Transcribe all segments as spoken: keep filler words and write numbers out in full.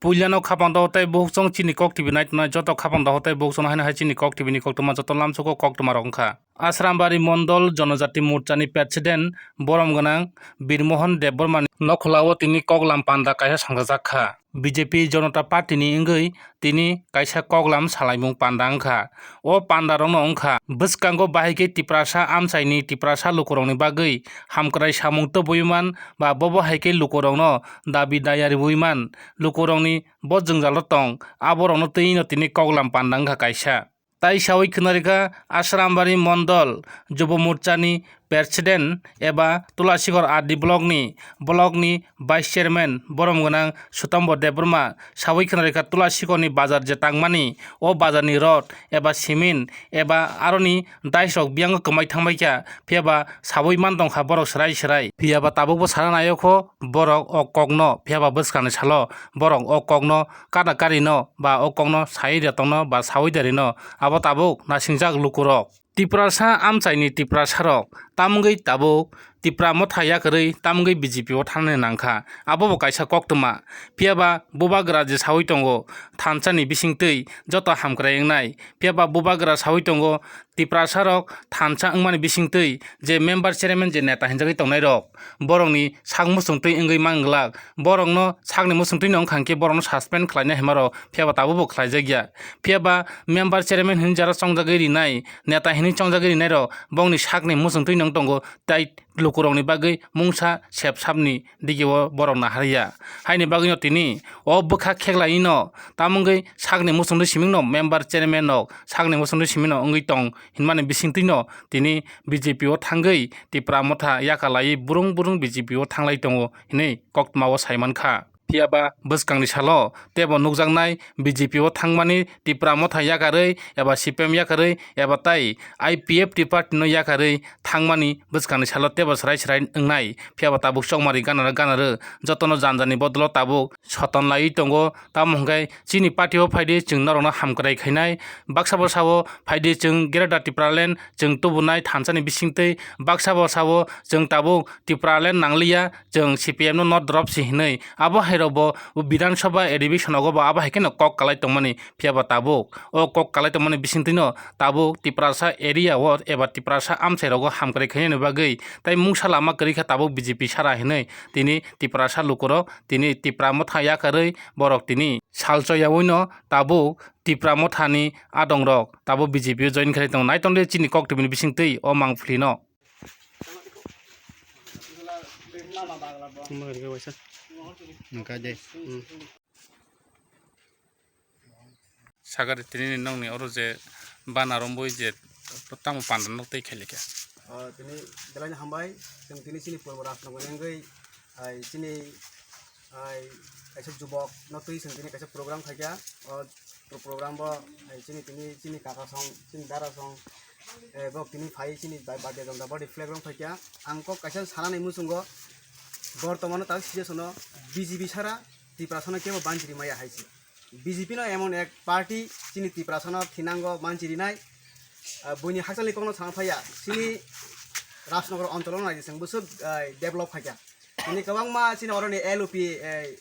Puilano khapang dohor tei bukhukchong chini kok T V naitongnai joto khapang dohor tei bukhukchongno haino hai chini kok T V ni koktwma joto lamsogo koktwmarok wngkha. Asrambari Mondol Jonojati Morchani President borom gwnang Birmohon Debbarmani nokholao tini koklam panda kaisa songchajak kha. B J P Janata Party ni wngwi tini kaisa koklam salaimung panda wngkha. O pandarokno wngkha bwskango bahai khe Tiprasa amchaini Tiprasa lukurokni bagwi hamkrai samung tubui man ba bobo hai khe lukurokno dabi daya riui man, lukurokni bo jwngjalo tong, aborokno twi no tini koklam panda wngkha kaisa. Tai saui khwnarikha Asrambari Mondol Jubo Morchani President eba Tulasikhor R D blockni, blockni Vice Chairman borom gwnang Sutombo Debbarma saui khwnarikha Tulasikhorni bazar je tangmani, o bazarni rod eba cement eba aroni dais rok biyang kwmai thangbaikha, phiyaba saui man tongkha borok swrai swrai. Phiyaba tabukbo sana naiyokho borok o kokno, phiyaba bwskangni salo borok o kokno kada karino ba o kokno sai da tongno ba saui da rino, abo tabuk nasingjak lukurok. Tiprasa amchaini Tiprasarok tamungwi tabuk Tipra motha yakarwi tamungwi B J P o thangnani nangkha, abo bo kaisa koktwma. Phiyaba bubagra je saui tongo thansani bisingtwi joto hamkrai wngnai, phiyaba bubagra saui tongo Tiprasarok thansa wngmani bisingtwi je member chairman je neta hinjagwi tongnairok, borokni sak muchungtwi wngwi manglak, borokno sakni muchungtwino wngkha hinkhe borokno suspend khlaina himarok, phiyaba tabukbo khlaijakya. Phiyaba member chairman hinwi jara chongjagwi rinai, neta hinwi chongjagwi rinairok bongni sakni muchungtwino wng tongo, tai lukurokni bagwi mungsa sep sapni digio borok naharya. Haini bagwino tini o bwkha kheklaino tamungwi sakni muchungtwi simingno member chairman rok sakni muchungtwi simingno wngwi tong hinmani bisingtwino tini B J P o thangwi Tipra motha yakalaiwi burung burung B J P o thanglai tongo hinwi koktwmao saimankha. Phiyaba bwskangni salo tebo nukjaknai B J P o thangmani Tipra motha yakarwi eba C P M yakarwi eba tai I P F T party no yakarwi thangmani bwskangni salo tebo swrai swrai wngnai. Phiyaba tabuk chokmari ganaro ganaro jotono janjani bodolo tabuk soton laiwi tongo. Tamo hwnkhe chini party o phaidi chwng norokno hamkrai khainai. Baksa bo sao phaidi chwng Greater Tipraland chwng tubunai thansani bisingtwi. Baksa bo sao chwng tabuk Tipraland nangliya, chwng C P M no not drop si hinwi. Abo hairokbo Bidhan Sabha adhibesonogo bo abo hai kheno kok kalai tongmani, phiyaba tabuk o kok kalai tongmani bisingtwino tabuk Tiprasa area o eba Tiprasa amchairogo hamkrai khainani bagwi tai mungsa lama kwrwi kha tabuk B J P sara hinwi tini Tiprasa lukurok tini Tipra motha yakarwi borok tini salchoyawino tabuk Tipra mothani adongrok tabuk B J P o join khlai tongo. Naitonde chini kok tubini bisingtwi o mangphlino. Wngkha de. Hmm. Sagari tini nongni oro je bana romboi je tamo panda nok tei khailika. O, tini belai no hambai, chwng tini chini purbo rajnogo nengwi, ai, chini, ai, kaisa jubok no twi chwng tini kaisa program khaikha. O pro-, program bo, ai, chini tini chini kaka song, chini dara song, eh, bok tini phai chini bai Bharatiya Janata Party flag rong phaikha. Ang kok kaisa sana nai muchungo, bortomano tak situation o B J P sara Tiprasano kebo banchiri maya hai se. B J P no emon ek party chini Tiprasano thinango manchiri nai, ah, buini hakchalni kokno sana phaiya. Chini Rajnagar ontolo nai se chwng bwswk, ah, develop phaikha. Tini kwbangma chini oroni L O P, eh,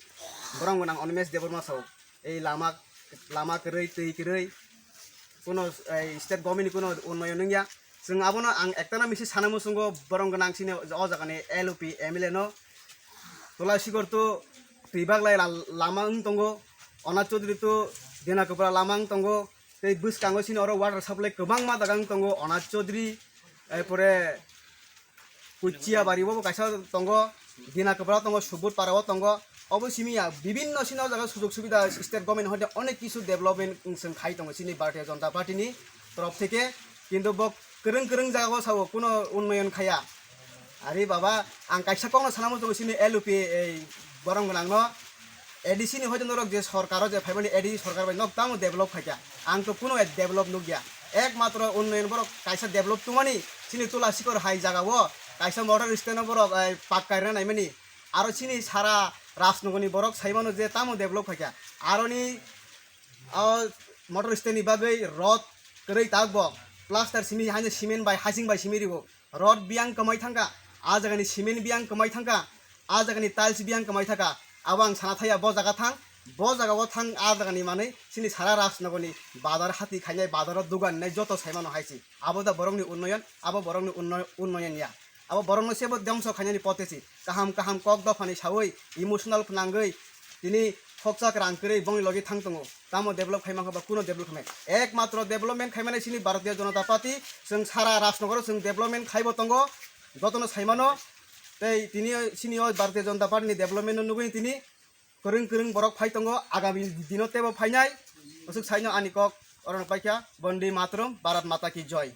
borok gwnang Animesh Debbarma sao. Ei lama, lama kwrwi, twi kwrwi, kuno, ei, state government ni kuno unnoyon wngya. Chwng abono ang ektano misi sana muchungo borok gwnang chini o jagani L O P M L A no. Tulasikhor to twi baglai la-, lama wng tongo, Onath Chaudhary to Dena Kopra lama wng tongo, tei bwskango chini oro water supply kwbangma jaga wng tongo, Onath Chaudhary, erpore Kuchia bari bo kaisa tongo, Dina Kwpra tongo, Subud Para o tongo. Obo simi ya bibinno sino jaga sujog subida state government hoite onek kisu development wng chwng khai tongo chini Bharatiya Janata Party ni torof theke, kintu bo kwrwng kwrwng jaga o sao kuno unnoyon khaya. Ari baba, ang kaisa kokno sana muchungo chini L O P ei borong gwnang no. A D C ni hoite norok je sorkar o je phaimani A D C sorkar bai nok tamo develop khaikha. Ang to kuno develop nukya. Ekmatro unnoyon borok kaisa develop tongmani chini Tulasikhor hai jaga o kaisa motor stand o borok, eh, pakka rina naimani. Aro chini sara Rajnogor ni borok saimano je tamo develop khaikha. Aroni o motor stand ni bagwi rod kwrwi tak bo plaster simi haino cement bai hasing bai simi ribo. Rod biyang kwmai thangkha, a jagani cement biyang kwmai thangkha, a jagani tiles biyang kwmai thangkha. Abo ang sana thaya bo jaga thang, Bo jaga o thang, a jaga ni manwi chini sara Rajnagar ni bazar hati khainai, bazar o dugan nai joto sai mano hai se. Abo da borok ni unnoyon, abo borok ni unno-, unnoyon ya. Abo borok no sebo dhongso khainani pote se. Kaham kaham kok dopha ni sawi, emotional phnangwi, tini khoksa kwrang kwrwi bongni logi thang tongo. Tamo develop khai mankha ba kuno develop khai mai. Ekmatro development khai mani chini Bharatiya Janata Party, chwng sara Rajnagar o chwng development khaibo tongo. Jotono sai mano. Tei tini o, chini o Bharatiya Janata Party ni development no nugwi tini kwrwng kwrwng borok phai tongo, agami dino tebo phainai. Usuk saino ani kok orono paikha, Bonde Mataram, Bharat Mata Ki Joy.